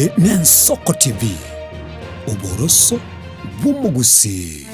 Eye n'Ensoko TV, oboroso bw'omogusii.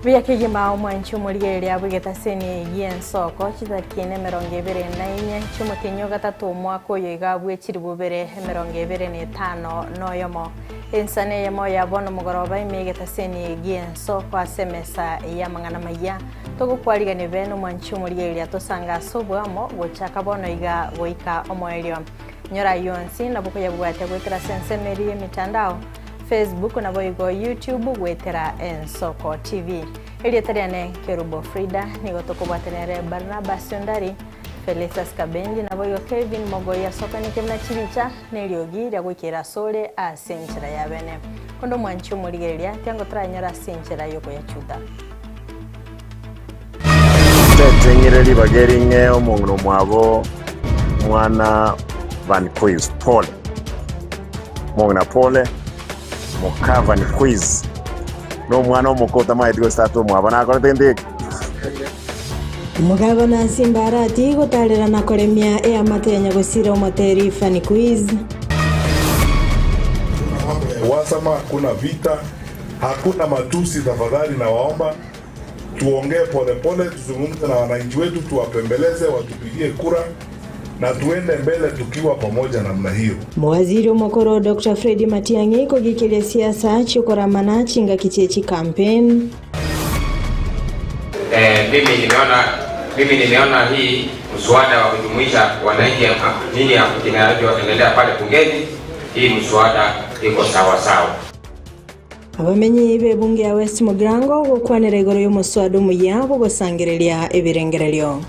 Buya kegima omwanchi omorigereria bw'egetaseni gi'ensoko chitariki 24 chi'omotienyi o gatato omwaka oyo iga bwe chilifu bibere 25 noyomo. Ensana eyemo ya bono mogoroba ime egetaseni gi'ensoko ase emesa y'amang'ana amayia. Togokwarigania bene omwanchi omorigereria tosange ase oboamo gochaka bono iga goika omoerio. Nyora ayio onsi nabo koyabwatia goetera ase ensemo eria y'emitandao, Facebook naboigo YouTube goetera Ensoko TV. Erieta riane Kerubo Frida, nigo tokobwatana ere Barnabas Ondari, Felicitas Kabengi naboigo Kevin Mogoi asokanete buna chibicha neriogi ria goikera asore ase enchera ya bene. Onde omwanchi omorigereria tiango toranyore ase enchera y'okoyachuta. Teteng'ire ribaga eri ng'ee omong'ina omwabo mwana Van Quiz pole. Omong'ina pole, moka Van Quiz nomwana omoke otamaeti gose tata omwabo nakorete gento geke. Omogabana Simba Arati gotarera na koremia eamate ya nyagosira omoteri Fanny Quiz. Uhasama, hakuna vita, hakuna matusi. Tafadhali nawaomba tuongee polepole, tuzungumze na wananchi wetu, tuwapembeleze, watupigie kura na tuende mbele tukiwa pamoja namna hiyo. Mowaziri omokoro Doctor Fred Matiang'i kogikeria siasa chiokoramana chingaki chie chicampaign. Eh, mimi nimeona mimi nimeona hii mswada wa kujumuisha wananchi nini kinachoendelea pale bungeni, hii mswada iko sawa sawa. Abamenyi b'ebunge ya West Mugirango gokwanera igoro y'omoswada omuya bw'ogosangereria ebirengererio.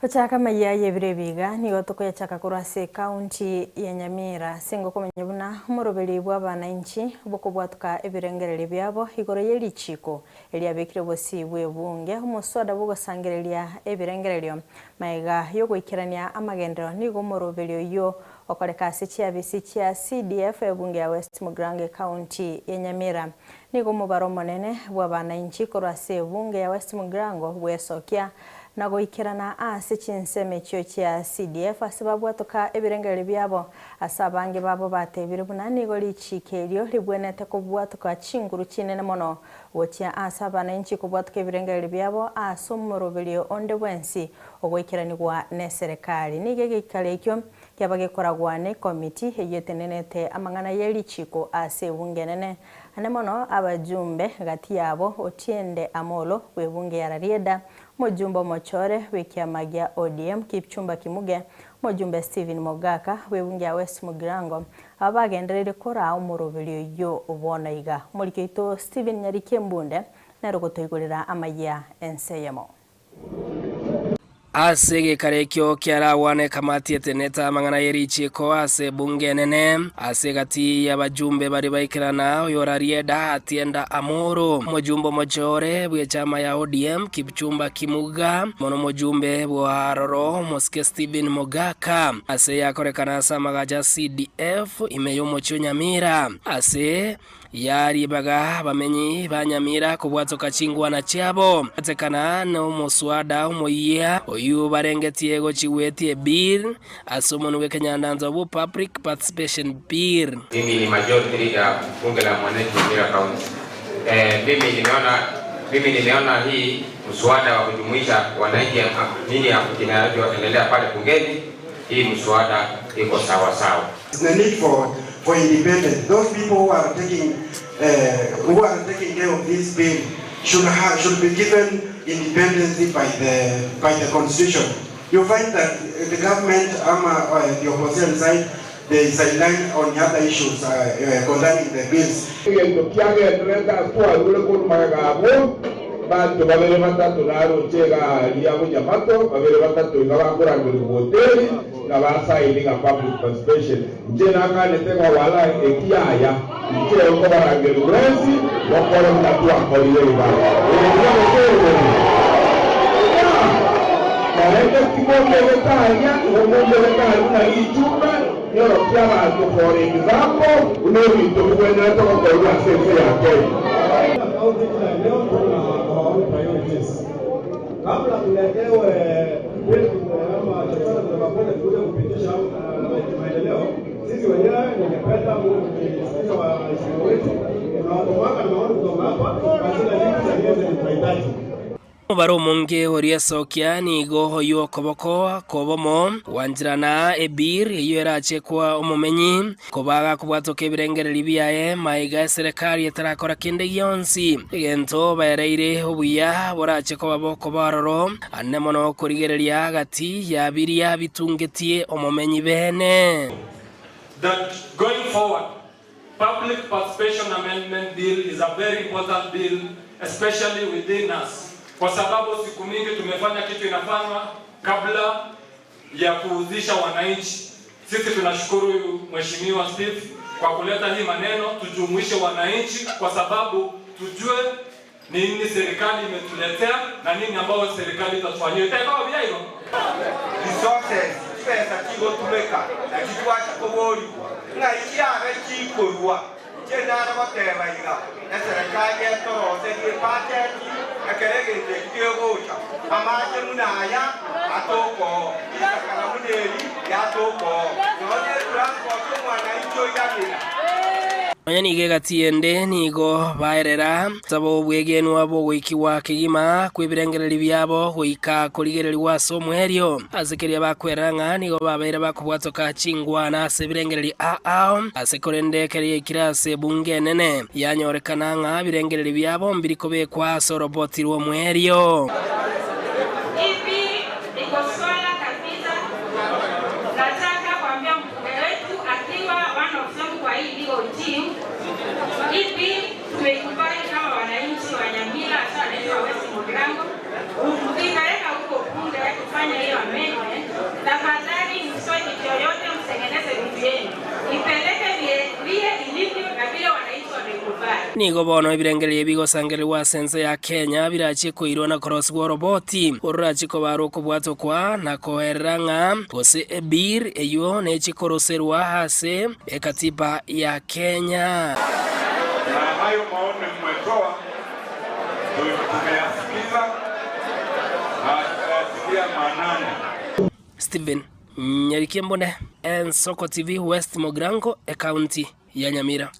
Gochaka amayia y'ebiro ebi iga nigo tokoyachaka korwa ase ecounty ya Nyamira ase ngokomanya buna omoroberi bw'abanainchi bokobwatoka ebirengererio biabo igoro ye richiko eriabekire bosio bw'ebunge omoswada bw'ogosangereria ebirengererio Magega y'ogoikerania amagenderero nigo omoroberi oyio okoreka ase chiabisi chia CDF ebunge ya West Mugirango ecounty ya Nyamira. Nigo omobaro omonene bw'abanainchi korwa ase ebunge ya West Mugirango bwesokia na goikerana ase chinsemo echio chia CDF ase babwatoka ebirengererio biabo ase abange babo batebire buna nigo richiiko erio ribwenerete kobwatoka chinguru chinene mono Gochia ase abananchi kobwatoka ebirengererio biabo ase omoroberio onde bwensi ogoikeranigwa neserekari. Nigo egeikaro ekio kiaba gekoragwa nekomiti eyio etenenete amang'ana ye richiiko ase ebunge enene. Ande mono abajumbe gati yabo Otiende Amolo bw'ebunge ya Rarieda, omojumbe omochore bw'ekiama gia ODM Kipchumba Kimuge, omojumbe Stephen Mogaka bw'ebunge ya West Mugirango, Aba bagendereire koraa omoroberio oyio bono iga. Omoriki oito Stephen Nyariki Embunde nere ogotoigorera amayia ense eyemo. Ase egekaro ekio kiaragwane ekamati etenete amang'ana ye richiiko ase ebunge enene, ase egati y'abajumbe baria baikerana, oyorarieda atienda Amuru, omojumbe omochore bw'echama ya ODM Kipchumba Kimuga, mono omojumbe bw'aroro omosike Stephen Mogaka. Ase yakorekana ase amagacho a CDF ime y'omochie o Nyamira, ase ya ribaga abamenyi ba Nyamira kobwatoka chingwana chiabo, batekana nomoswada omoyia oyio barengetie gochigwetie bill ase omonwa bw'ekenyandanto bwo Public Participation Bill. Mimi ni majority leader bunge la mwananchi Nyamira County. Eh, mimi nimeona mimi nimeona hii mswada wa kujumuisha wananchi nini kinachoendelea pale bungeni, hii mswada iko sawa sawa. The need for independence. Those people who are taking who are taking care of this bill should have, should be given independence by the constitution. You find that the government, the opposition side, they sideline on other issues concerning the bills. Egento kiagendererete ase twarure korwa magega abwo. Abanto babere batato naroche iga aria bonyamato, babere batato iga bakorangerigwa hoteli, ng'a basaini ng'a public participation. Inche nakanete ng'a walai eki yaya, inche nkobarangeria mwensi mokore buna twakorire iga. Eye nigo gose eye? Yeah! Naende timombegete aria, igo mombegete aria buna richumbe, nyorokia abanto for example, buna ebinto bigwenerete gokorwa ase ense ya Kenya. Kabla tuletewe bill ama chochote kutoka kule tukuje kupitisha maendeleo, sisi wenyewe ningependa mkisikiza waheshimiwa wetu, tunawatomanga na maoni kutoka hapa kwa zile vitu zingine zenye tunahitaji. Omobaro omonge oria esokia nigo oyio okoboko kw'obomo gwancherana ebir eyio erache koa omomenyi, koba agakobwatoka ebirengererio biaye maiga eserekari etarakora kende gionsi. Egento baereire obuya borache koba bokoba ororo, ande mono korigereria gati ya biria bitungetie omomenyi beene. That going forward Public Participation Amendment Bill is a very important bill especially within us, kwa sababu siku mingi tumefanya kitu inafanywa kabla ya kuuzisha wananchi. Sisi tunashukuru Mheshimiwa Steve kwa kuleta hii maneno, tujumuishe wananchi kwa sababu tujue nini serikali imetuletea na nini ambayo serikali itatufanyia. Itakuwa vya hilo. Resources, chibesa chigotumeka, nachi twacha koborigwa, ng'ai chiabe chikorwa. Inche nare goteba iga, eserekari etoroserie ebudget ekero egento eki kegocha, amache buna aya atokoo, risakara buna eri riatokoo, nonya etransport omwananchi oiranera. Nonya nigo egati ende nigo baerera taba obwegenwa bw'ogoikigwa kegima kw'ebirengererio biabo goika korigererigwa ase omoerio. Ase keria bakwerera ng'a nigo babeire bakobwatoka chingwana ase ebirengererio ao ase korende keria yaikire ase ebunge enene, yanyorekana ng'a ebirengererio biabo mbiri kobekwa ase oroboti rw'omoerio. Hii iko swala kabisa. Nataka kuambia mbunge wetu akiwa one of them kwa hii legal team, hii bill tumeikubali kama wananchi wa Nyamira, hasa wananchi wa West Mugirango. Ukipeleka huko bunge kufanya hiyo amendment, tafadhali msitoe kitu yoyote, mtengeneze vitu yenu, ipeleke vile vile ilivyo na vile wananchi wamekubali. Nigo bono ebirengererio bigosangererigwa ase ense ya Kenya birachie koirwa na korosigwa oroboti ororache koba rokobwatokwa na koerera ng'a gose ebill eyio nechie koroserwa ase ekatiba ya Kenya. Na hayo maoni mmetoa tumeyasikiza na tutayatilia maanani. Stephen Nyarikie Mbune, Ensoko TV, West Mogrango, Ekaunti ya Nyamira.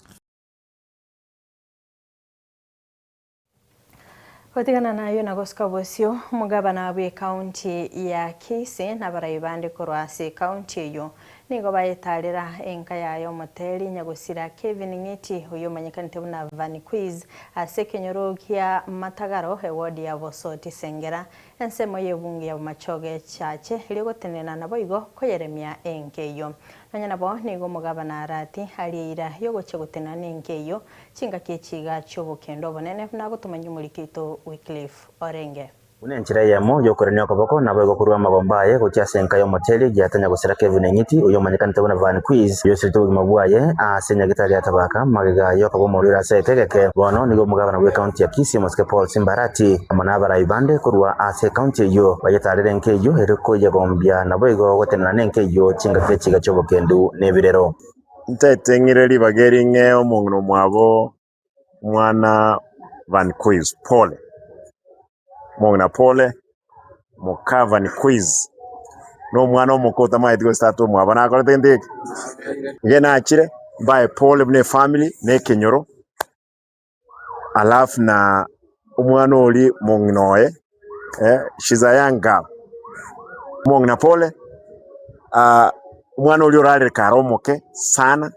Gotigana nayio na gosuka bosio, omogabana bw'ecounty ya Kisii na abarai bande korwa ase ecounty eyio nigo bayetarera enka yaye omoteri nyagosira Kevin Ng'iti oyio omanyekanete buna Vanny Quiz ase ekenyoro gia Matagaro eward ya Bosoti Sengera ensemo y'ebunge ya Bomachoge Chache erio gotenena naboigo koyeremia enka eyio. Nonya nabo nigo omogabana Arati arie eira y'ogochia gotenena nenka eyio Chingaki echi iga chi'obokendo obonene buna gotomanyia omoriki oito Wycliffe orenge. Buna enchera eyemo y'okorenia okoboko, naboigo korwa amagomba aye gochia ase enka y'omoteri giatanya gosira Kevin Eng'iti, oyio omanyekanete buna Van Quiz, oyio osirete obogima bwaye ase nyagitari ya Tabaka magega y'okoba omorwaire ase egeke. Bono nigo omogabana bw'ecounty ya Kisii omosike Paul Simbarati amo nabarai bande korwa ase ecounty eyio bayetarire enka eyio ere koyegombia naboigo gotenena nenka eyio chingaki echi iga chi'obokendu nebirero. Nteteng'ire ribaga eri ng'e omong'ina omwabo omwana Van Quiz pole, omong'ina pole, moka Van Quiz, na omwana omoke otamanyeti gose tata omwabo nakorete gento geke? Iga nachire mbae pole buna efamiri na ekenyoro, alafu na omwana oria mong'ina oye she's a young girl, omong'ina pole, omwana oria orarire kare omoke sana,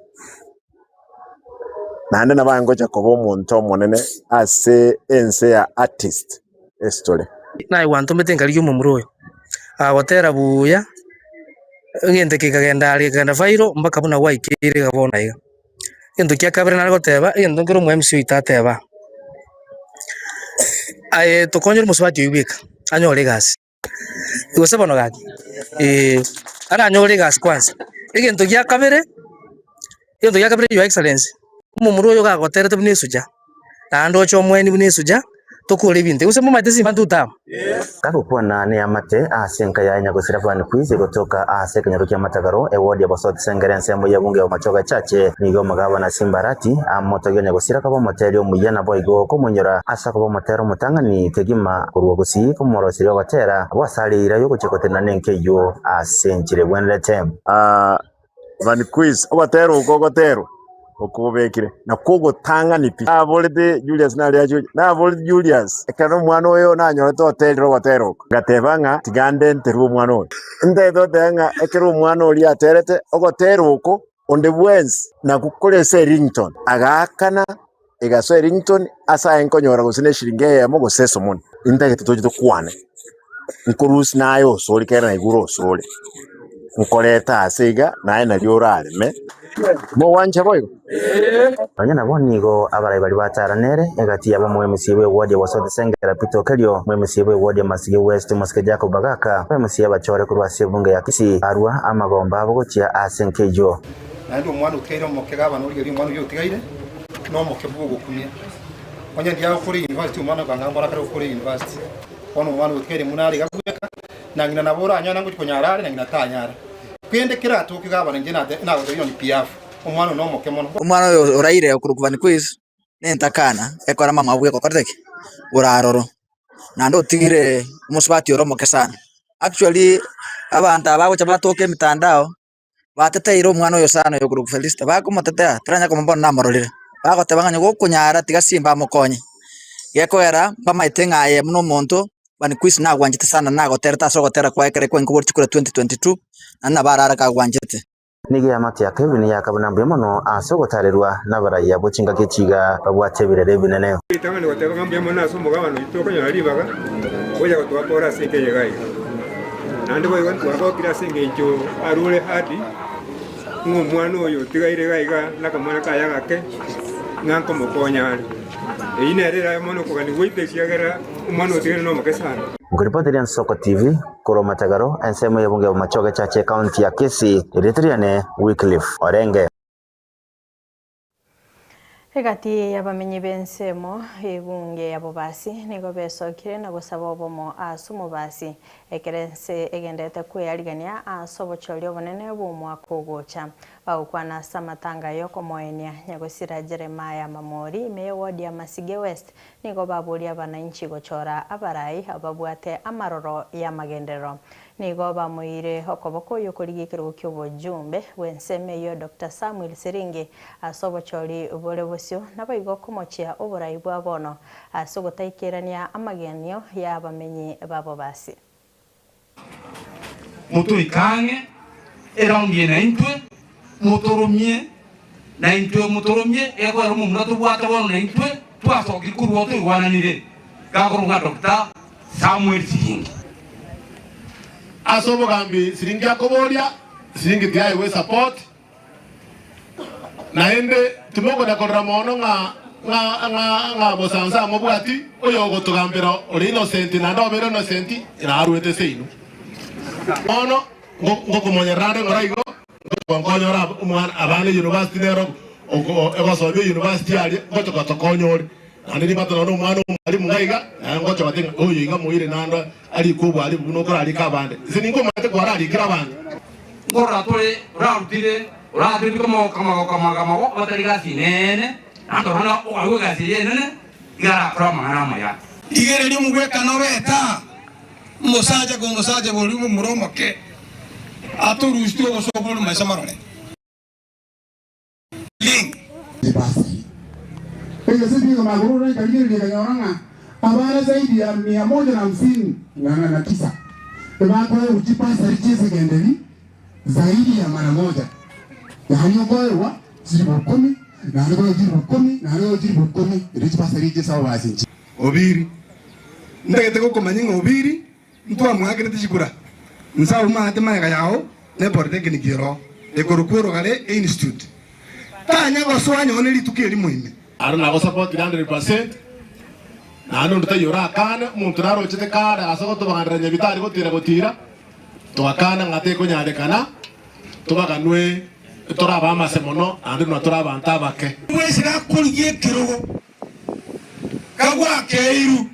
naende nabo agocha koba omonto omonene ase ense ya artist history. Naye gwantomete nkarigia omomura oyo, agotera buya, egento kekagenda aria kekagenda viral mpaka buna gwaikeire iga bono iga. Egento kia kabere nare goteba, egento nkere omo MC oito ateba. Aye tokonyore omosubati oyio bweka, anyore egasi. Gose bono gaki, eh, aranyore egasi kwanza. Egento gia kabere, egento gia kabere your excellency, omomura oyo gagoterete buna esuja, naende oche omoeni buna esuja, tokore ebinto. Gose momanyete simba ntutama? Gagokwana neamate ase enka yaye nyagosira Van Quiz gotoka ase ekenyoro kia Matagaro, ewodi ya Bosoti Sengera ensemo y'ebunge ya Bomachoge Chache. Nigo omogabana Simbarati amotogia nyagosira koba omoteri omuya naboigo komoinyora ase okoba omotera omotang'ani kegima korwa gusii komoroseria ogotera abwo ase are eira y'ogochia gotenena nenka eyio ase enchera egwenerete. Van Quiz, ogotera oko ogoterwa okobekire nakwo ogotang'ani pi. Naborete Julius nare ache gocha, naborete Julius ekero omwana oyo nanyorete oterire ogotera oko, ngateba ng'a tiga ndenterwe omwana oyo. Ntagete goteba ng'a ekero omwana oria aterete ogotera oko, onde bwensi nakwo kore ase eringtone, agaakana egasoa eringtone ase aye nkonyora gose ne eshiringi eyemo gose esomoni. Ntagete toche tokwane, nkorusia naye osore kere naigure osore, nkorete ase iga naye nario orareme, mogwancha boigo? Nonya nabo nigo abarai baria batara nere, egati yabo omwemisia bw'ewodi ya Bosoti Sengera Peter Okerio, omwemisia bw'ewodi ya Masige West Omosike Jacob Bagaka, omwemisia abachore korwa ase ebunge ya Kisii barua amagomba abo gochia ase enka eyio. Naende omwana otigaire omoke gavana origereria omwana oyio otigaire nomoke bw'ogokumia. Onye ndiago kore university omwana okanga mbora kare okore university. Bono omwana otigaire buna are iga bweka na ng'ina nabo oranyare ngochia konyara are na ng'ina tanyara. Kende keratoke gavana inche nagotebia on behalf omwana oyo nomoke mono. Omwana oyo oraire okorokwa Van Quiz nentakana ekora mama bweka okorete ki? Oraroro. Naende otigire omosubati ore omoke sana. Actually abanto aba bagocha batoka emitandao bateteire omwana oyo sana oyo okorokwa Felista, bakomotetea taranya komanya bono namororire, bagoteba ng'a onye gokonyara tiga simba amokonye. Gekoera mbamaete ng'a aye buna omonto Van Quiz nagwanchete sana nagoterete ase ogotera kwaye ekero kwainkoboria chikura 2022, naende nabo arare kagwanchete. Nigo eamate ya Kevin yakabuna mbuya mono ase ogotaarerwa nabaraiya bo chingaki echi iga babwate ebirero ebinene. Ritang'ani goteba ng'a mbuya mono ase omogabane oito okonyora ribaga gocha gotwakora ase enka eye iga iga. Naende boigo ntwagokire ase engencho arure hadi ng'a omwana oyo otigaire iga iga nakamwana kaye agake ng'a nkomokonya are. Eyio nere erabe mono okogania gwaito ekiagera omwana otigaire nomoke sana. Nkoripoteria Nsoko TV korwa Matagaro, ensemo y'ebunge ya Bomachoge Church Ekaunti ya Kisii, erieta riane Wycliffe Orenge. Egati y'abamenyi b'ensemo y'ebunge ya Bobasi nigo besokire na gosaba obomo ase omobasi ekero ense egenderete kweyarigania ase obochori obonene bw'omwaka ogocha. Bagokwana ase amatanga y'okomoenia Nyagosira Jeremiah Mamori ime y'ewodi ya Masige West Nigo baboria abanainchi gochora abarai ababwate amaroro y'amagenderero. Nigo bamoeire okoboko oyokorigia ekerogo ki'obochumbe bw'ensemo eyio Doctor Samuel Siringi ase obochori bore bosio naboigo komochia oborai bwa bono ase ogotaikerania amagenio y'abamenyi ba Bobasi. Motoike ang'e eraundi eye naintwe, motoromie, naintwe motoromie, egoera omomura tobwate bono naintwe twasokire korwa oo toigwananire, gakorokwa ng'a Doctor Samuel Siringi. Ase obogambi Siringi akoboria, Siringi tiaegwe esupport, Naende timokonya korora mono ng'a ng'a ng'a ng'a bosansa amobwati oyogotogambera ore innocent naende obeire innocent narwete seino. Bono ngokomonyerera ande ng'ora igo ngocha nkonyora omwana abana university nero egosomia university aria ngocha gotokonya ore. Naende nimbate nonya omwana omwalimu ng'a iga naye ngocha gote ng'a oyo iga moire naende arikwe obwalimu buna okorarika abande. Inse ninkomanyete kwararikire abande. Nkorora tore orarutire oratebi kamago batari gasi inene, naende orore okoegwa egasi eye enene, iga arakore amang'ana amaya. Rigereria omogwekano obe taa, omosacha ka omosacha boria omomura omoke, atorusirie obosooku bore maiso marore. Ling. Chibasari. Egese nigo magoro ekarigereria ekanyora ng'a abana zaidi ya mia moja na hamsini na tisa ebakoegwa chibasari chi'esekenderi zaidi ya mara moja, yaani okoegwa chilifu ikomi naende koegwa chilifu ikomi naende koegwa chilifu ikomi erio chibasari echi ase ababasi nchi. Obiri. Ntagete gokomanyia ng'a Obiri ntwamwakerete chikura. Inse abwo maate magega yao ne polytechnic ero ekorokwa Orogare Institute. Tanya gosoa nyone rituko erimo ime. Aro nagosapotire 100%. Naende onde taiyo orakane, omonto narochete kare ase gotobaganera nyabitari gotira gotira, togakana ng'a tekonyarekana, tobaganwe tore abamase mono, naende buna tore abanto abake. Bwesire akorigia ekerogo kagwakeirwe,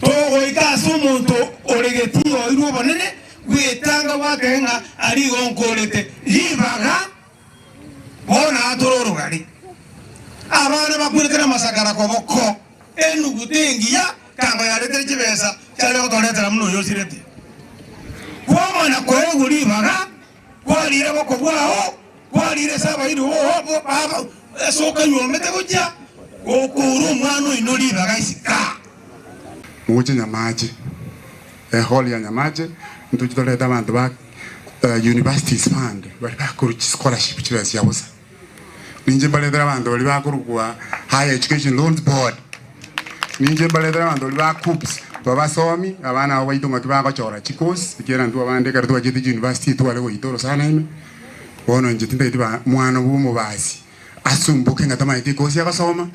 togoika ase omonto ore getii oirwe obonene, gwetanga gwakee ng'a aria igo nkorete ribaga. Bono atore orogari, abana bakwerete namasakara koboko, enuguta engiya kango yaretire chibesa chiare gotoretera buna oyo osirete. Kwamanya koegwa ribaga, kwarire boko bwao, kwarire ase abairi oo baba ase okanyuomete gochia gokoura omwana oino ribaga isiko. Mogochia Nyamache, ehall ya Nyamache, ntoche torete abanto ba Universities Fund baria bakorwa chischolarship chibesa chia bosa. Ninche mbaretere abanto baria bakorokwa Higher Education Loans Board, ninche mbaretere abanto baria ba KUCCPS babasomi abana abo baito ng'aki bagochora chicourse ekiagera intwe abande ekero twachete chiuniversity tware goita orosana ime, bono inche tintageti ba mwana bwa omobasi asumbuke ng'a tamaeti ecourse agosoma,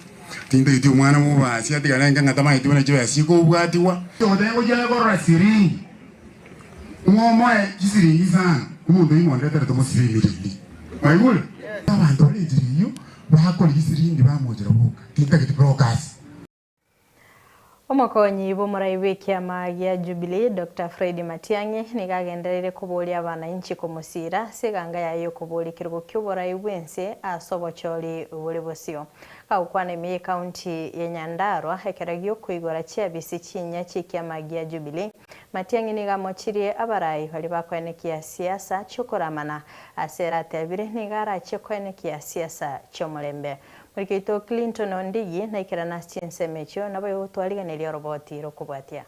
tintageti omwana bwa omobasi atigare nka ng'a tamaeti buna chibesa chikobwatiwa. Ogotenga gochia korora siringi. Ng'a omoe chisiringi isano, omonto oyio mondetere tomosibe emirindi. Mwaigure? Abanto bare enchera eyio bakorigia isiringi bamochera boka, tintageti brokers. Omokonyi bw'omorai bw'ekiama gia Jubilee, Doctor Fred Matiang'i, nigo agendereire koboria abananchi komosiira ase eganga yaye y'okoboria ekerogo ki'oborai bw'ense ase obochori bore bosio. Agokwana ime y'ecounty ya Nyandarua ekero gi'okoigora chiabisi chinyia chi'ekiama gia Jubilee, Matiang'i nigo amochirie abarai baria bakoenekia siasa chi'okoramana, ase ere atebire nigo arachie koenekia siasa chi'omorembe. Moriki oito Clinton Ondigi naikerana ase chinsemo echio naboigo gotwarigeneria oroboti rokobwatia.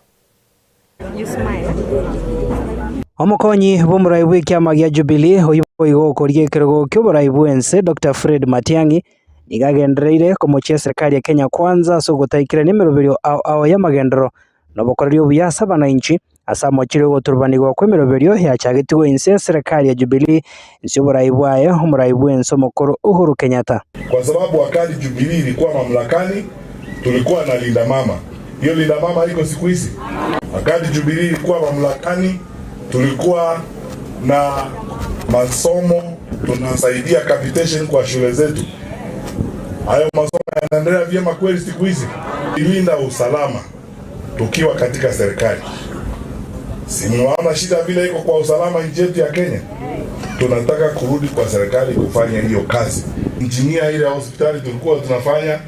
Omokonyi bw'omorai bw'ekiama gia Jubilee oyio boigo okoria ekerogo ki'oborai bw'ense Doctor Fred Matiang'i nigo agendereire komochia eserikari ya Kenya Kwanza ase ogotaikerania emeroberio ao ao y'amagenderero na obokoreri obuya ase abananchi, ase amochire ogoturubanigwa kw'emeroberio yachagetigwe inse y'eserekari ya Jubilee inse y'oborai bwaye omorai bw'ense omokoro Uhuru Kenyatta. Kwa sababu wakati Jubilee ilikuwa mamlakani tulikuwa na Linda Mama. Hiyo Linda Mama iko siku hizi? Wakati Jubilee ilikuwa mamlakani tulikuwa na masomo tunasaidia capitation kwa shule zetu. Hayo masomo yanaendelea vyema kweli siku hizi? Ilinda usalama tukiwa katika serikali. Si mnaona shida vile iko kwa usalama nchi yetu ya Kenya? Tunataka kurudi kwa serikali kufanya hiyo kazi. Injinia ile ya hospitali tulikuwa tunafanya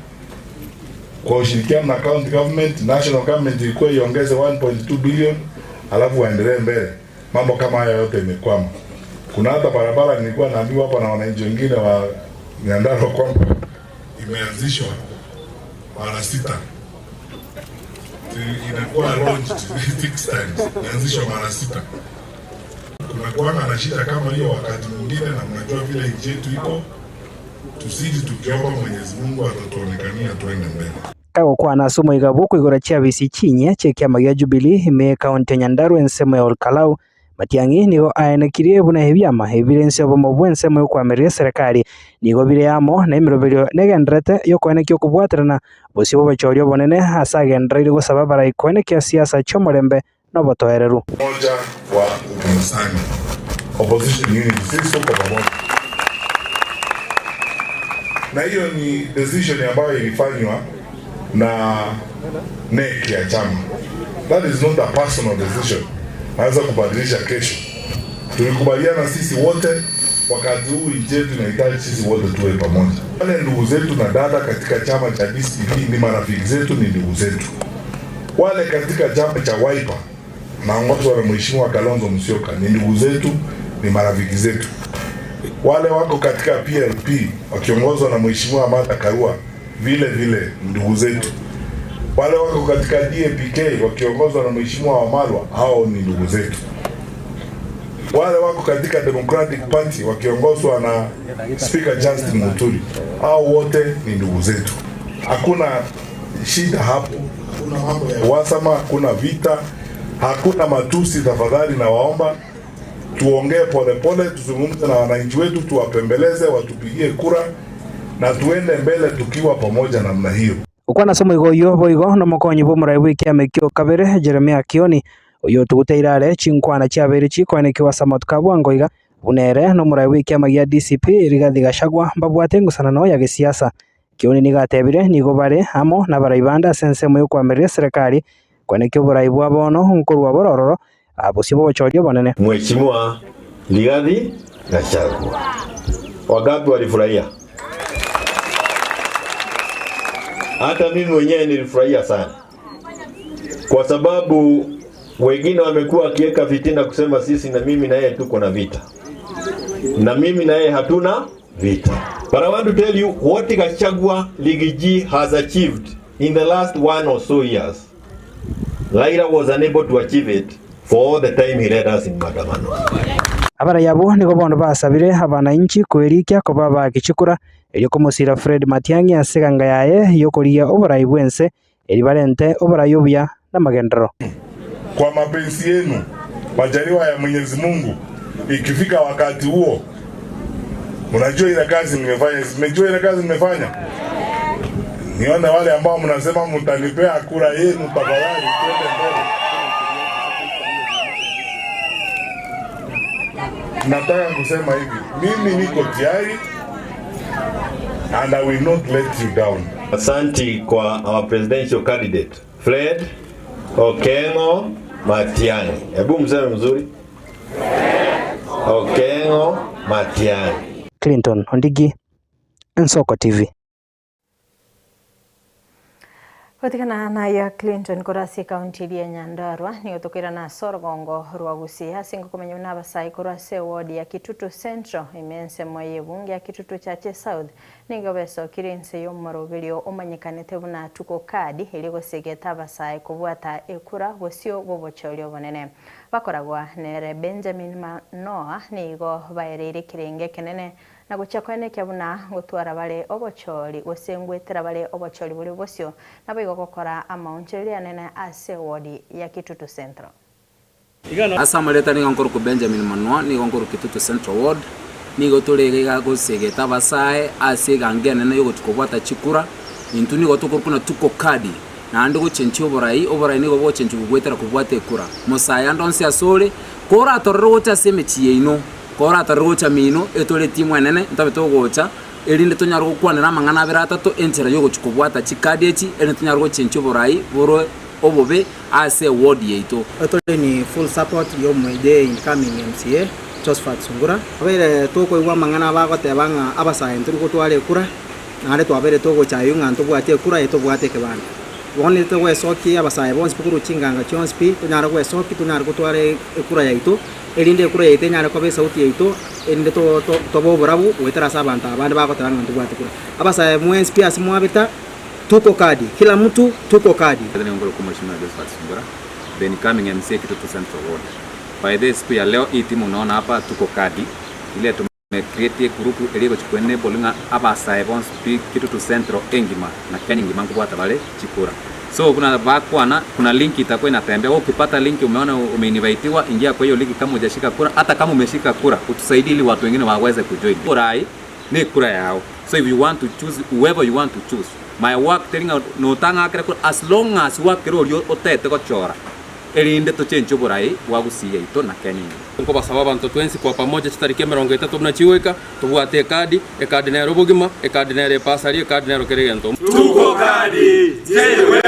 kwa ushirikiano na county government, national government ilikuwa iongeze 1.2 billion alafu waendelee mbele. Mambo kama haya yote imekwama. Kuna hata barabara nilikuwa naambiwa hapa na wananchi wengine wa Nyandarua kwamba imeanzishwa mara sita, inakuwa launched six times, imeanzishwa mara sita. Kumekuwa na shida kama hiyo wakati mwingine, na mnajua vile nchi yetu iko, tusiji tukiomba Mwenyezi Mungu atatuonekania tuende mbele. Kagokwana ase omoiga bw'okoigora chiabisi chinyia chi'ekiama gia Jubilee ime ekaunti ya Nyandarua ensemo ya Olkalau, Matiang'i nigo aenekirie buna ebiama ebire inse obomo bw'ensemo y'okoamereria eserekari nigo bire amo na emeroberio negendererete y'okoenekia okobwaterana bosio bw'obochori obonene ase agendereire gosaba abarai koenekia siasa chi'omorembe na obotoereru. Umoja wa upinzani, opposition unity, sisi tuko pamoja, na hiyo ni decision ambayo ilifanywa na NEC ya chama. That is not a personal decision, naweza kubadilisha kesho. Tulikubaliana sisi wote, wakati huu nchi yetu inahitaji sisi wote tuwe pamoja. Wale ndugu zetu na dada katika chama cha DCP ni marafiki zetu, ni ndugu zetu. Wale katika chama cha Wiper naongozwa na Mheshimiwa Kalonzo Musyoka ni ndugu zetu, ni marafiki zetu. Wale wako katika PLP wakiongozwa na Mheshimiwa Martha Karua vile vile ndugu zetu. Wale wako katika DAPK wakiongozwa na Mheshimiwa Wamalwa, hao ni ndugu zetu. Wale wako katika Democratic Party wakiongozwa na Speaker Justin Muturi, hao wote ni ndugu zetu. Hakuna shida hapo, hakuna mambo ya uhasama, hakuna vita, hakuna matusi. Tafadhali nawaomba tuongee polepole, tuzungumze na wananchi wetu, tuwapembeleze, watupigie kura na tuende mbele tukiwa pamoja namna hiyo. Gokwana ase omoigo oyio boigo nomokonyi bw'omorai bw'ekiama ekio kabere Jeremiah Kioni, oyio otuguteire are chinkwana chiabeire chikoenekiwa ase amatuko a bwango iga, buna ere nomorai bw'ekiama gia DCP Rigathi Gachagua mbabwate engusanano ya gesiasa. Kioni nigo atebire nigo bare amo nabarai bande ase ensemo y'okoamereria eserekari koenekia oborai bwa bono nkorwa borororo bosio bw'obochori obonene. Mheshimiwa Rigathi Gachagua. Wangapi walifurahia? Hata mimi mwenyewe nilifurahia sana, kwa sababu wengine wamekuwa wakiweka fitina kusema sisi na mimi na yeye tuko na vita, na mimi na yeye hatuna vita. But I want to tell you what Gachagua Riggy G has achieved in the last one or so years. Raila was unable to achieve it for all the time he led us in maandamano. Abarai abwo nigo bono basabire abanainchi kwerikia koba abagichikura erio komosira Fred Matiang'i ase eganga yaye y'okorigia oborai bw'ense eri barente oborai obuya namagenderero. Kwa mapenzi yenu, majaliwa ya Mwenyezi Mungu, ikifika wakati huo, mnajua ile kazi nimefanya, mmejua ile kazi nimefanya. Nione wale ambao mnasema mtanipea kura yenu, tafadhali twende mbele. Nataka kusema hivi, mimi niko tayari and I will not let you down. Asanti kwa our presidential candidate Fred Okengo Matiang'i. Hebu mseme mzuri. Okengo Matiang'i. Clinton Ondigi, Ensoko TV. Gotigana na ya Clinton korwa ase ekaunti eria ya Nyandarua nigo tokoirana ase orogongo rwa Gusii ase ngokomenya buna abasai korwa ase eward ya Kitutu Central ime ensemo ya ebunge ya Kitutu Chache South nigo besokire ense ya omoroberio omanyekanete buna Tuko Kadi eria egosegeta abasai kobwata ekura bosio bwa obochori obonene. Bakoragwa nere Benjamin Manoa nigo baereire ekerenge ekenene na gochia koenekia buna ngotwara bare obochori gose ngwetera bare obochori bore bosio naboigo gokora amaonchoreria anene ase eward ya Kitutu Central. Ase amareta nigo nkorokwa Benjamin Manua, nigo nkorokwa Kitutu Central Ward, nigo tore iga iga gosegeta abasae ase egango enene yogochia kobwata chikura, intwe nigo tokorokwa na tuko kadi, naende gochenchia oborai, oborai nigo bogochenchigwa goetera kobwata ekura. Mosae ande onsi ase ore, koratorere gocha ase emechie yaino, koratorere gocha mino, etore etimu enene, ntobe togocha, erinde tonyare gokwanera amang'ana abere atato, enchera yogochia kobwata chikadi echi, erinde tonyare gochenchia oborai borwe obobe ase eward yaito. Tore ni full support ya omoide incoming MCA Josphat Sungura. Twabeire tokoigwa amang'ana bagoteba ng'a abasae ntori gotwara ekura, naende twabeire togochaywa ng'a ntobwati ekura eye tobwate ekebanda. Bono togwesokia abasae bonsi pi korwa chinganga chionsi pi, tonyare gwesokia tonyare gotwara ekura yaito, erinde ekura yaito enyare koba esauti yaito, erinde to to tobe oborabu goetera ase abanto aba bande bagoteba ng'a ntobwati kura. Abasae mwensi pi ase mwabeta, tuko kadi, kila mtu tuko kadi. Nigo Mheshimiwa Josephat Sungura, the incoming MCA Kitutu Central Ward. By the siku ya leo hii timu unaona hapa tuko kadi ile tume create group eri egochi ku enable ng'a abasae bonsi pi Kitutu Central engima na Kenya engima nkobwata bare chikura. So buna bakwana kuna link itakuwa inatembea, wewe ukipata link umeona umeinvitiwa, ingia kwa hiyo link kama hujashika kura, hata kama umeshika kura utusaidie ili watu wengine waweze kujoin. Orai ne kura yao. So if you want to choose whoever you want to choose, my work telling out notang'akera kura as long as wakera oria otete gochora erinde tochenche oborai bwa Gusii yaito na Kenya engima. Nkobasaba abanto twensi kwa pamoja chitariki emerongo etato buna chigoika, tobwate ekadi, ekadi nere obogima, ekadi nere epasari, ekadi nero kera egento. Tuko kadi, je wewe?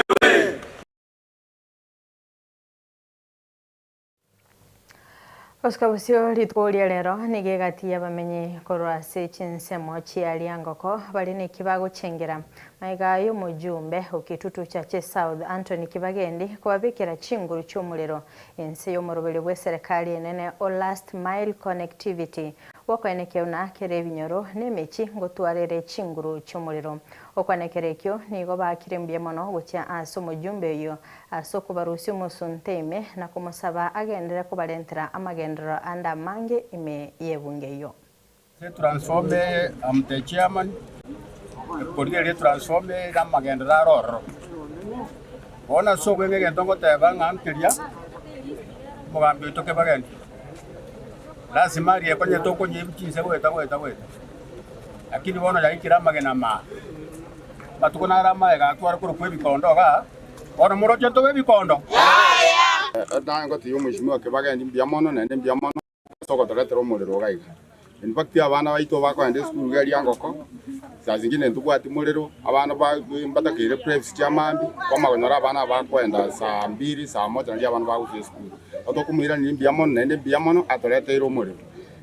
Gosika bosio rituko ria rero nigo egati y'abamenyi korwa ase chinsemo chia Riangoko bare neki bagochengera maiga y'omojumbe o Kitutu Chache South Anthony Kibagendi kobabekera chinguru chi'omorero ense y'omoroberi bwa eserekari enene o last mile connectivity gwokoenekia buna kera ebinyoro na emechi ngotwarere chinguru chi'omorero. Okwanekera ekio nigo baakire mbuya mono gochia ase omojumbe oyio ase okobarusia omosunte ime na komosaba agenderere kobarentera amagenderero ande amange ime y'ebunge eyio. Ase etransformer eye am the chairman, ekorigereria etransformer eye amagenderero are ororo. Bono ase obweng'e egento ngoteba ng'a nkeria, omogambi oito Kibagendi, lasima arie konye tokonywa ebi chinse goeta goeta goeta, lakini bono yaikire amagena maa. Amatuko naro amaega atware korokwa ebikondo igaa, bono moroche ntobe ebikondo? Naye ngotebia omweshimiwa Kibagendi mbuya mono naende mbuya mono ase ogotoretera omorero iga iga. In fact abana baito bakoenda esukuru iga eria ngoko, saa zingine ntobwati morero, abana ba mbatakeire preps chia mambia, kwamanya konyora abana aba bakoenda saa mbiri, saa moja nario abana bagochia esukuru. Igo tokomoiraneria mbuya mono naende mbuya mono atoreteire omorero.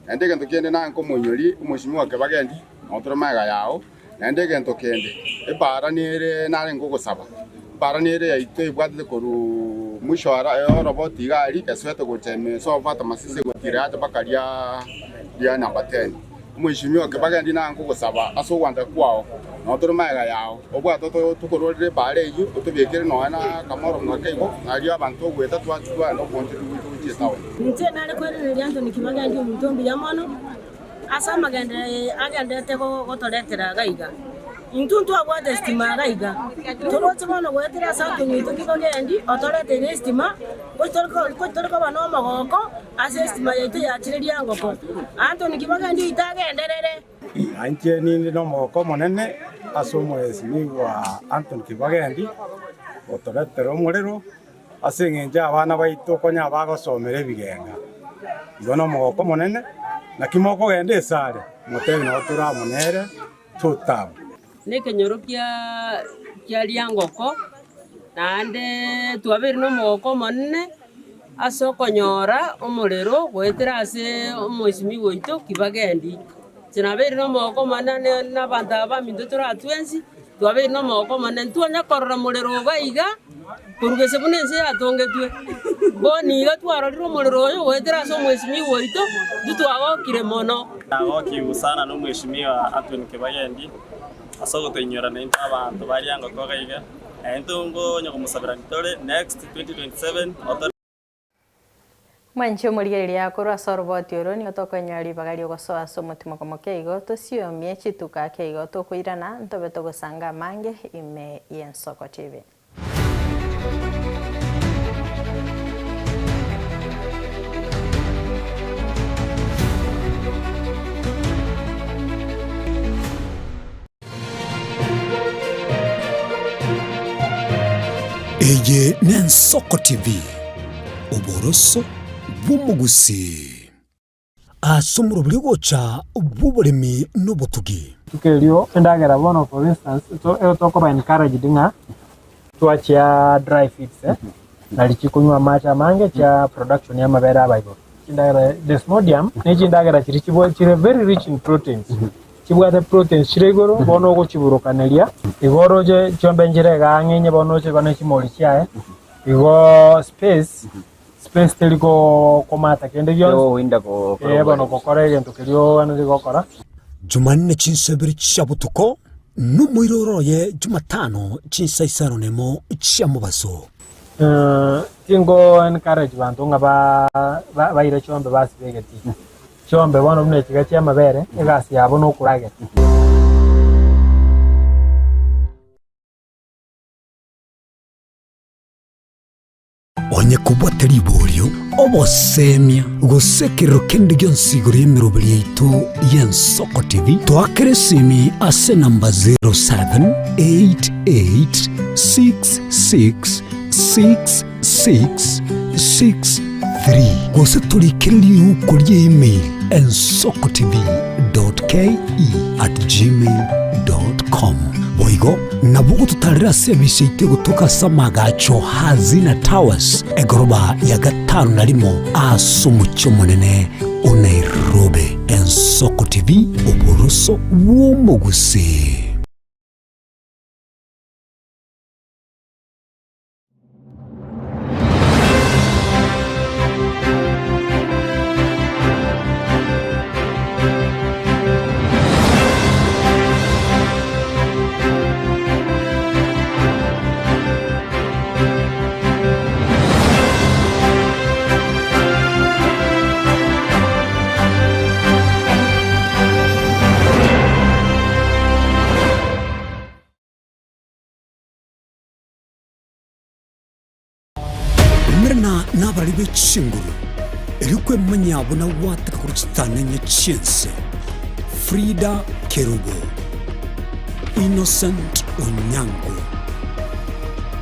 Naende egento kende naye nkomoinyoria omweshimiwa Kibagendi, notore magega yao. Naende egento kende, ebaara nere narenge ogosaba, ebaara nere yaito ebwatete korwa mwisho ara oroboti iga aria, esoete gocha ime sobo Fatuma Masisi egotira yacha mpaka ria ria number ten. Omweshimiwa Kibagendi naye nkogosaba ase ogwancha kwao, nabo tore magega yao, obwate oto tokororere ebaara eyio, otobekere nonya na akamoro gake igo, nario abanto ogoeta twachia twagenda oboonchoreria bwaito gochia etown. Inche nare koiraneria Anthony Kibagendi omonto mbuya mono. Ase amagenderero agendererete gotoretera iga iga, intwe ntwabwate esitima iga iga, toroche bono goetera ase Anthony oito Kibagendi otoreteire esitima, gochi tore koba nomogoko ase esitima yaito yachire riangoko. Anthony Kibagendi oito agenderere. Na inche ninde nomogoko omonene ase omoesimigwa Anthony Kibagendi otoretera omorero ase engencho y'abana baito konya bagosomera ebigenga. Igo nomogoko omonene, naki mokogenda esare, motebe nabo tore amo nere, totagwe. Nekenyoro kia kia riangoko, naende twabeire nomogoko omonene ase okonyora omorero goetera ase omoisimigwa oito Kibagendi. Inche nabeire nomogoko omonene na abanto aba baminto tore aa twensi, twabeire nomogoko omonene, ntwanya korora morero iga iga. Korwa gese buna ense yatongetwe, bono iga twarorire omorero oyo goetera ase omwesimigwa oito, intwe twagokire mono. Nagokigwe sana nomweshimiwa Anthony Kibagendi ase ogotoinyora naintwe abanto ba Riangoko iga iga, naintwe nkonya komosabera ntore next 2027 otore. Mwanche omorigereria korwa ase oroboti oro nigo tokonyora ribaga ri'ogosoa ase omotimoko moke igo, tosiomie chituko ake igo tokoirana ntobe togosanga amange ime y'Ensoko TV. Eye n'Ensoko TV, oboroso bw'omogusii. Ase omoroberi ogocha bw'oboremi na obotugi. Rituko erio endagera bono for instance to ero tokoba encouraged ng'a twachia dry feeds eh, nari chikonywa amache amange chia production ya amabere aba igoro. Chindagera desmodium ne chindagera chiria chibwa chire very rich in proteins. Chibwate proteins chire igoro bono ogochiburukaneria igo oroche chiombe nchire iga ang'e inye bono oche igo ne chimori chiaye igo space space teri ko komata kende gionsi Togowinda gokora eh bono oboremi. gokora egento keria oganetie gokora. Jumanne chinsa ibere chia botuko, na omoiroro oye Jumatano chinsa isano nemo chia mobaso. Tingo encourage banto ng'a ba baire chiombe basibe egetii. Chiombe bono buna echiga chi'amabere, egasi yabo nokoragera. Onye kobwate riborio, obosemia, gose ekerero kende gionsi igoro y'emeroberi yaito y'Ensoko TV, toakere esimi ase enamba 0788666663 gose torikere riuko ria email ensokotv.ke@gmail.com. Boigo nabo ogototarera ase ebisa yaito egotoka ase amagacho Hazina Towers, egoroba ya gatano na rimo ase omochie omonene o Nairobi. Ensoko TV, oboroso bw'omogusii. Umerana nabarari be chinguru, erio kwemanyia buna gwateka korwa chitanenye chi'ense. Frida Kerubo. Innocent Onyango,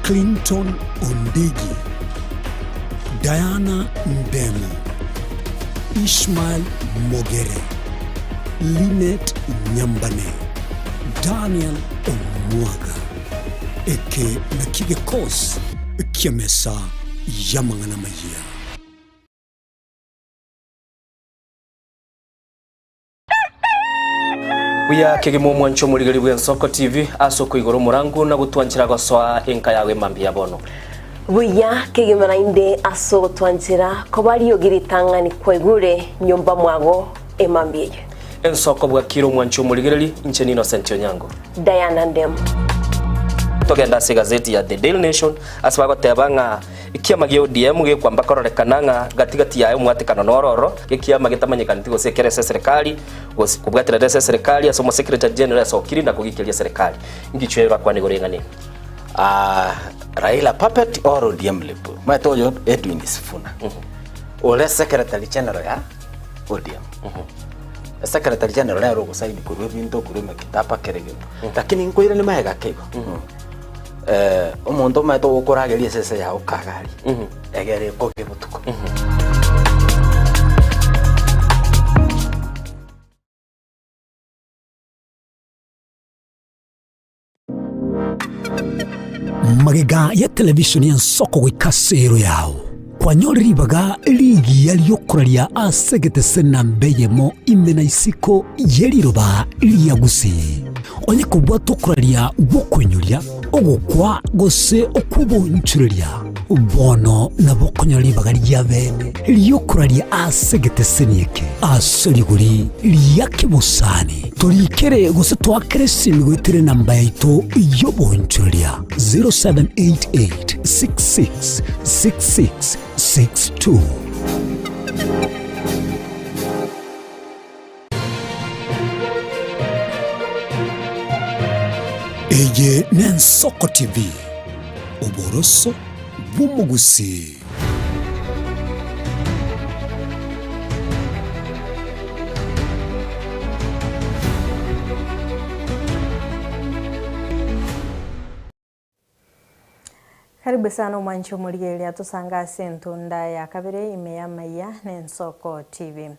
Clinton Ondigi, Diana Ndemo, Ishmael Mogere, Linet Nyambane, Daniel Omwaga. Eke nakio gekosi ki'emesa y'amang'ana amayia. Buya kegima omwancho omorigeri bw'Ensoko TV ase okoigora omorango na gotwanchera gosoa enka yago emambia ya bono. Buya kegima naende ase ogotwanchera koba riogi ritang'ani kwaigure nyomba mwago emambia eye. Ensoko bwakire omwancho omorigereri, inche n'Innocent Onyango. Diana Ndemo. Togende ase egazeti ya The Daily Nation ase bagoteba ng'a Ekiama gia ODM gekwamba kororekana ng'a gati gati yaye omwatekano noro ororo, ekiama getamanyekaneti gose ekere ase eserekari, gose kobwaterera ase eserekari ase omosecretary general asokire na kogikeria eserekari. Ngichwe bakwane igoro y'eng'ana eye. Ah, Raila puppet or ODM lip. Omanyete oyo Edwin Sifuna. Ore secretary general ya ODM. Secretary general nere ogosaini korwa ebinto korwa emekitaba kera egento. Lakini nkoirania magega ake igo. Eh, omonto omanyete ogokorageria esese yao kagari egere ekoge botuko. Magega ya televishoni y'ensoko goika ase ero yao, kwanyorire ribaga rigiya ri'okoraria ase egetese namba eyemo ime na isiko ye riroba ria Gusii. Onye kobwata okoraria gw'okoinyoria, ogokwa, gose okw'obonchoreria, bono nabo okonyora ribaga ria bene ri'okoraria ase egeteseni eke ase rigori ria kebosani. Torikere gose toakere esimi goetera enamba yaito y'obonchoreria 0788 66 66 62. Eye n'Ensoko TV, oboroso bw'omogusii. Karibu sana omwanchi omorigereria atosange ase entunda ya kabere ime y'amaiya na Ensoko TV.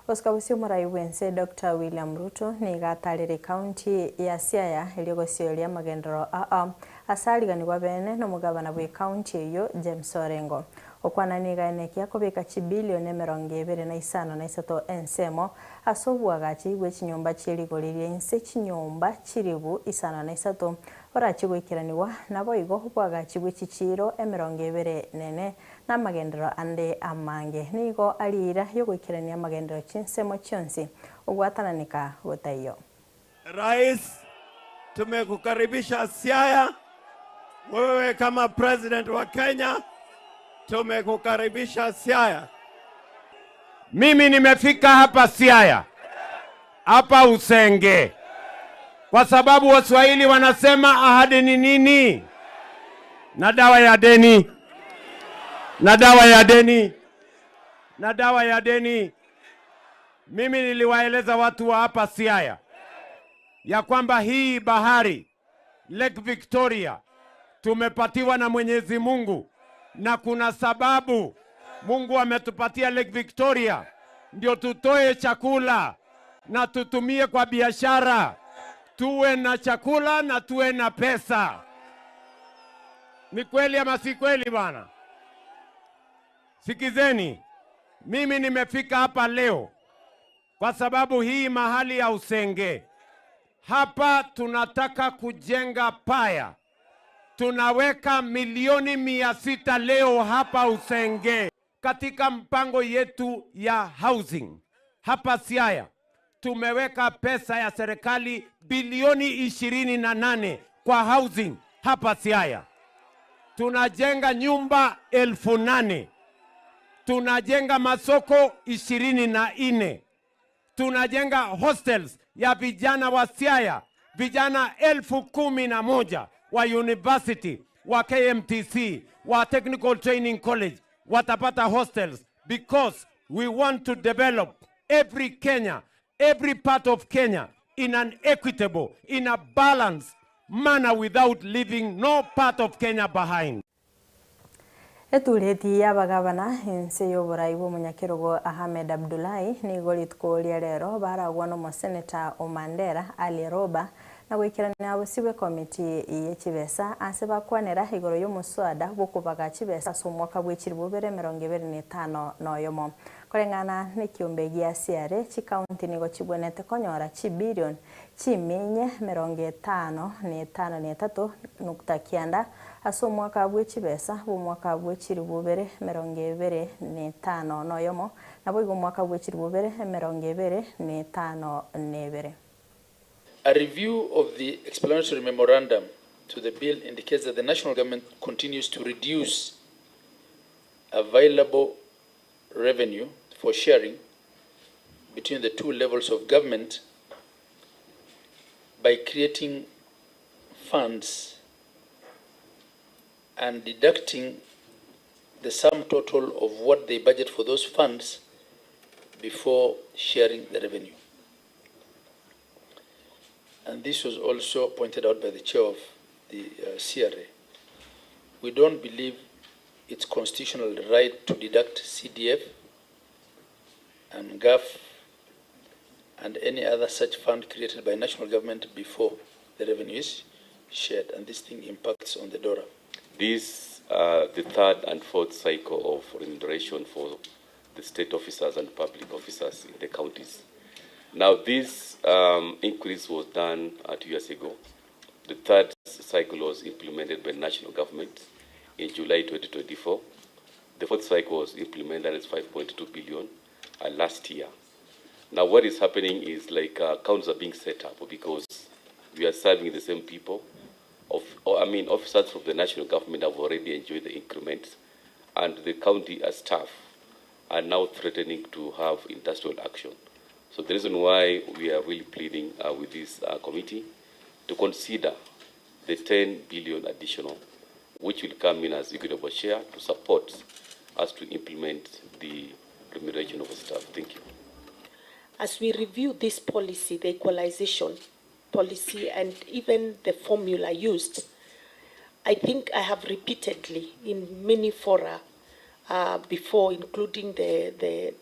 Gosika bosio omorai bwense Doctor William Ruto nigo atarire ecounty ya Siaya erio gosioria amagenderero aa ase ariganigwa bene nomogabana bwe county eyio James Orengo. Okwana nigo aenekia akobeka chibilioni 253 ensemo ase oboagachi bwe chinyomba chie rigori ria inse chinyomba chiribu 53 Orachie goikeranigwa, naboigo obwagachi bwe chichiiro 24 na amagenderero ande amange. Nigo aria eira y'ogoikerania amagenderero chinsemo chionsi, ogwatananeka gotaiyo. Rais, tumekukaribisha Siaya. Wewe kama president wa Kenya, tumekukaribisha Siaya. Mimi nimefika hapa Siaya, hapa Usenge, kwa sababu Waswahili wanasema ahadi ni nini? Na dawa ya deni, na dawa ya deni, na dawa ya deni. Mimi niliwaeleza watu wa hapa Siaya ya kwamba hii bahari Lake Victoria tumepatiwa na Mwenyezi Mungu, na kuna sababu Mungu ametupatia Lake Victoria ndio tutoe chakula na tutumie kwa biashara, tuwe na chakula na tuwe na pesa. Ni kweli ama si kweli bwana? Sikizeni, mimi nimefika hapa leo kwa sababu hii mahali ya Usenge hapa tunataka kujenga paya. Tunaweka milioni 600 leo hapa Usenge katika mpango yetu ya housing hapa Siaya. Tumeweka pesa ya serikali bilioni 28 kwa housing hapa Siaya. Tunajenga nyumba 8,000 tunajenga masoko 24 tunajenga hostels ya vijana wa Siaya, vijana 11,000 wa university wa KMTC wa Technical Training College watapata hostels because we want to develop every Kenya, every part of Kenya in an equitable, in a balanced manner without leaving no part of Kenya behind. Etureti y'abagabana inse y'oborai bw'omonyakerogo Ahmed Abdullahi nigo rituko ria rero baragwa n'omoseneta o Mandera Ali Roba na goikerania abosio bw'ekomiti ye chibesa ase bakwanera igoro y'omoswada bw'okobaga chibesa ase omwaka bwe chilifu bibere emerongo ebere na etano na oyomo. Koreng'ana nekiombe gia CRA, chikaunti nigo chibwenerete konyora chibilion chiminye 54 na etato nukta kianda ase omwaka bwe chibesa bw'omwaka bwe chilifu bibere emerongo ebere na etano na oyomo, naboigo omwaka bwe chilifu bibere emerongo ebere na etano na ebere. A review of the explanatory memorandum to the bill indicates that the national government continues to reduce available revenue for sharing between the two levels of government by creating funds and deducting the sum total of what they budget for those funds before sharing the revenue. And this was also pointed out by the chair of the CRA. We don't believe it's constitutional right to deduct CDF and GAF and any other such fund created by national government before the revenue is shared. And this thing impacts on the DORA. This the third and fourth cycle of remuneration for the state officers and public officers in the counties. Now, this increase was done 2 years ago. The third cycle was implemented by national government in July 2024. The fourth cycle was implemented as 5.2 billion last year. Now, what is happening is like accounts are being set up because we are serving the same people. Of, or, I mean, officers from the national government have already enjoyed the increments, and the county staff are now threatening to have industrial action. So the reason why we are really pleading with this committee to consider the 10 billion additional, which will come in as equitable share to support us to implement the remuneration of staff. Thank you. As we review this policy, the equalization policy, and even the formula used, I think I have repeatedly in many fora before, including the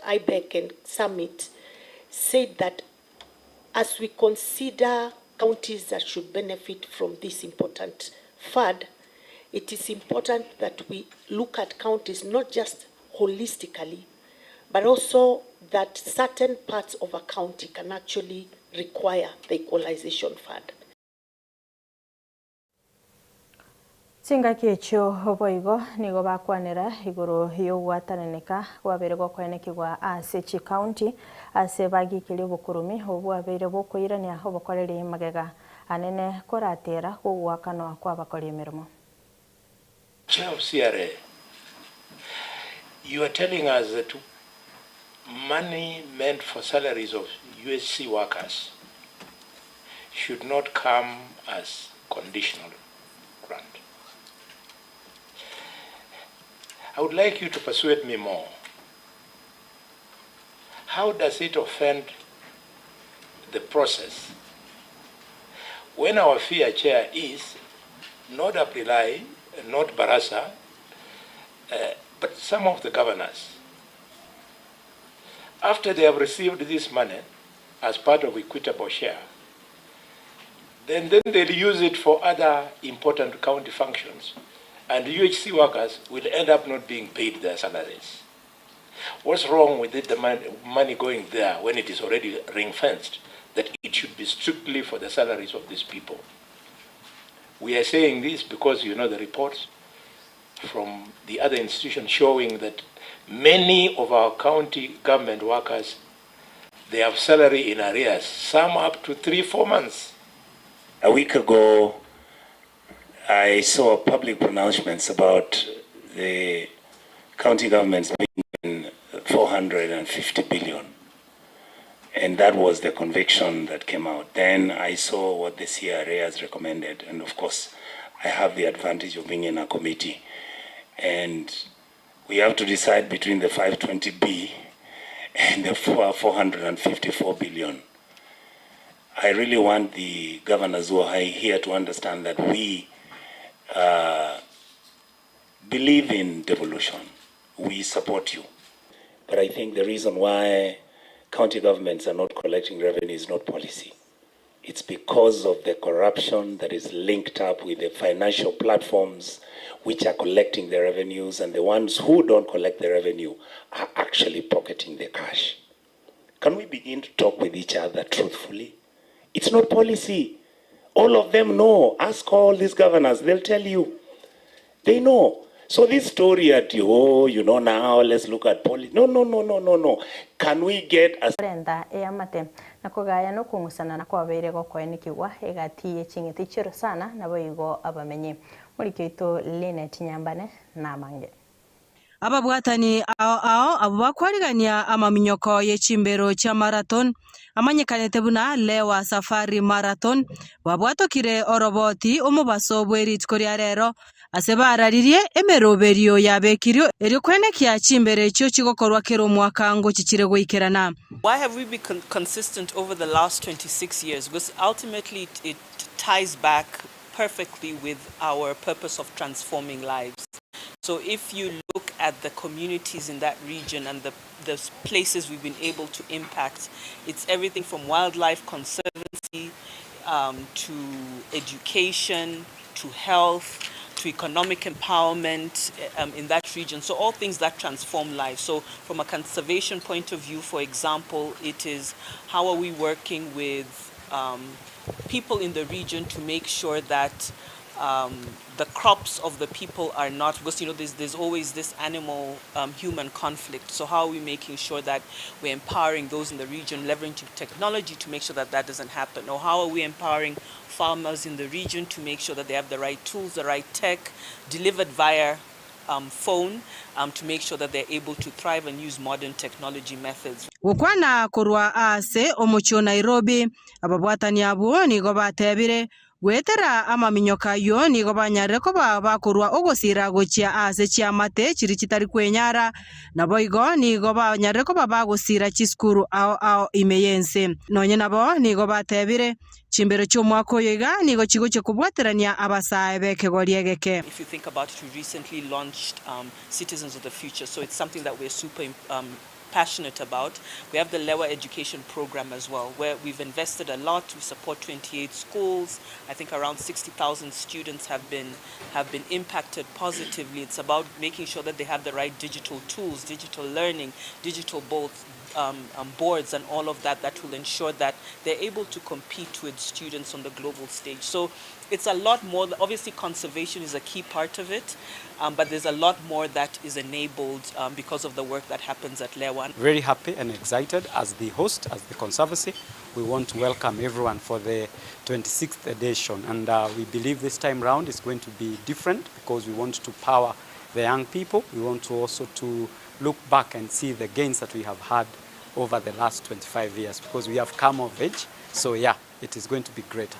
IBEC and summit, said that as we consider counties that should benefit from this important fund, it is important that we look at counties not just holistically, but also that certain parts of a county can actually require the equalization fund. Chingaki echio boigo nigo bakwanera igoro y'ogwatananeka gwabere gokwenekigwa ase chikaunti ase bagikeria obokurumi obwo bwabeire bokoirania obokoreri magega anene koratera gogwakanwa kwa abakori emirimo. Chair of CRA, you are telling us that money meant for salaries of UHC workers should not come as conditional grant. I would like you to persuade me more. How does it offend the process when our fear, Chair, is not Abdullahi, not Barasa, but some of the governors, after they have received this money as part of equitable share, then they'll use it for other important county functions, and UHC workers will end up not being paid their salaries. What's wrong with it, the money going there when it is already ring-fenced, that it should be strictly for the salaries of these people? We are saying this because you know the reports from the other institutions showing that many of our county government workers, they have salary in arrears, some up to 3, 4 months. A week ago, I saw public pronouncements about the county governments being 450 billion. And that was the conviction that came out. Then I saw what the CRA has recommended. And of course, I have the advantage of being in a committee. And we have to decide between the 520B and the 454 billion. I really want the governors who are here to understand that we uh, believe in devolution. We support you. But I think the reason why county governments are not collecting revenue is not policy. It's because of the corruption that is linked up with the financial platforms which are collecting the revenues, and the ones who don't collect the revenue are actually pocketing the cash. Can we begin to talk with each other truthfully? It's not policy. All of them know. Ask all these governors, they'll tell you. They know. So this story at oh, you know now, let's look at policy. No, no, no, no, no, no. Can we get a Korenta eamate, na kogaya na okong'usanana kwabeire gokoenekigwa egati ye ching'iti chi'orosana, naboigo abamenyi. Moriki oito Linet Nyambane namange. Ababwatani ao ao abwo bakwarigania amaminyoko ye chimbero chia marathon amanyekanete buna Lewa Safari Marathon babwatokire oroboti omobaso bwe rituko ria rero ase bararirie emeroberio yabekirio erio kwenekia chimbero echio chigokorwa kera omwaka ngochichire goikerana. Why have we been consistent over the last 26 years? Because ultimately it, it ties back perfectly with our purpose of transforming lives. So if you look at the communities in that region and the, the places we've been able to impact, it's everything from wildlife conservancy to education, to health, to economic empowerment in that region. So all things that transform lives. So from a conservation point of view, for example, it is how are we working with people in the region to make sure that the crops of the people are not, because you know there's, there's always this animal human conflict. So how are we making sure that we're empowering those in the region, leveraging technology to make sure that that doesn't happen? Or how are we empowering farmers in the region to make sure that they have the right tools, the right tech, delivered via phone to make sure that they're able to thrive and use modern technology methods. Gokwana korwa ase omochie o Nairobi, ababwatani abwo nigo batebire, Goetera amaminyoka ayio nigo banyarire koba bakorua ogosira gochia ase chiamate chiria chitari kwenyara, naboigo nigo banyarire koba bagosira chisukuru ao ao ime y'ense. Nonye nabo nigo batebire, Chimbero chi'omwaka oyo iga nigo chigochia kobwaterania abasae b'ekegori egeke. If you think about it, we recently launched um, Citizens of the Future, so it's something that we're super passionate about. We have the Lewa Education Program as well, where we've invested a lot. We support 28 schools. I think around 60,000 students have been have been impacted positively. It's about making sure that they have the right digital tools, digital learning, digital both boards and all of that that will ensure that they're able to compete with students on the global stage. So it's a lot more. Obviously, conservation is a key part of it, but there's a lot more that is enabled because of the work that happens at Lewa. Very happy and excited as the host, as the Conservancy. We want to welcome everyone for the 26th edition, and we believe this time round is going to be different because we want to power the young people. We want to also to look back and see the gains that we have had over the last 25 years because we have come of age. So yeah, it is going to be greater.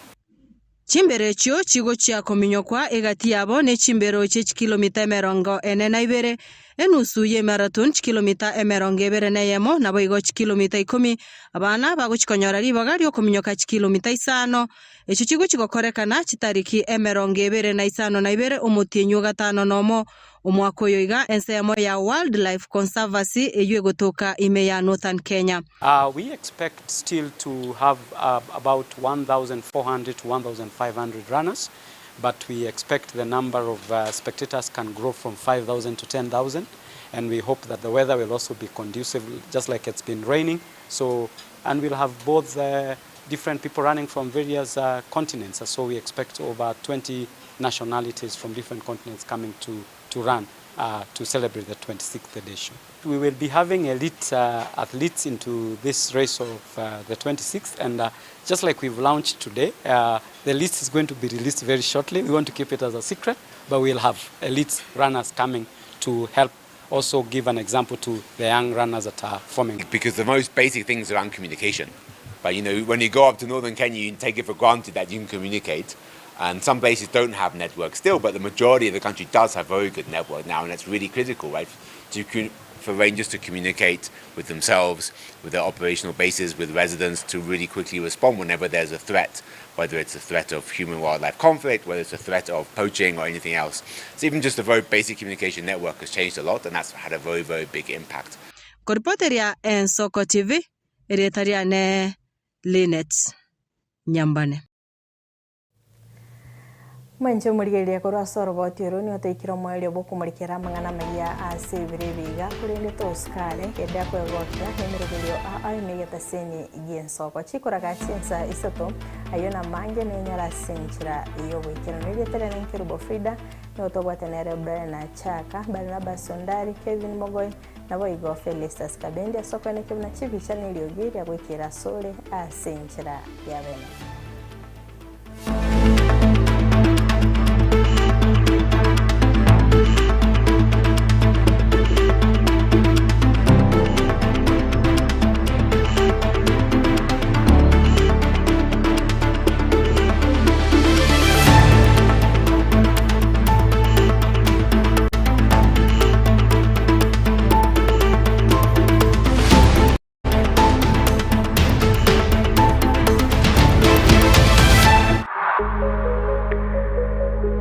Chimbero echio chigochia kominyokwa egati yabo ne chimbero chie chikilomita emerongo ene na ibere, enusu y'emarathon chikilomita emerongo ebere na eyemo, naboigo chikilomita ikomi. Abana bagochi konyora ribaga riokominyoka chikilomita isano. Echio chigochi gokorekana chitariki emerongo ebere na isano na ibere omotienyi o gatano nomo omwaka oyo iga ensemo ya Wildlife Conservancy eyio egotoka ime ya Northern Kenya. We expect still to have about 1,400 to 1,500 runners, but we expect the number of spectators can grow from 5,000 to 10,000, and we hope that the weather will also be conducive, just like it's been raining. So, and we'll have both different people running from various continents, so we expect over 20 nationalities from different continents coming to, to run to celebrate the 26th edition. We will be having elite athletes into this race of the 26th, and just like we've launched today, the list is going to be released very shortly. We want to keep it as a secret, but we'll have elite runners coming to help also give an example to the young runners that are forming. Because the most basic things around communication. But you know, when you go up to northern Kenya, you take it for granted that you can communicate. And some places don't have networks still, but the majority of the country does have very good network now, and that's really critical, right? To, for rangers to communicate with themselves, with their operational bases, with residents to really quickly respond whenever there's a threat, whether it's a threat of human-wildlife conflict, whether it's a threat of poaching or anything else. So even just a very basic communication network has changed a lot, and that's had a very, very big impact. Koripoteria Ensoko TV, erieta riane Linet Nyambane. Mwanche omorigereria korwa ase oroboti oro nigo toikire omoerio bw'okomorikera amang'ana amayia ase ebiro ebi iga, korende tosuka are, genda kwegokia nemeroberio aa ime egetaseni gi'ensoko. Chikoraga chinsa isato, ayio namange nenyare ase enchera y'oboikeranu. Erieta riane Nkerubo Frida, nigo tobwate nere Brian Achaka, Barnabas Ondari, Kevin Mogoi, naboigo Felistus Kabendi ase okoenekia buna chibicha neriogi ria goikera asore ase enchera ya bene.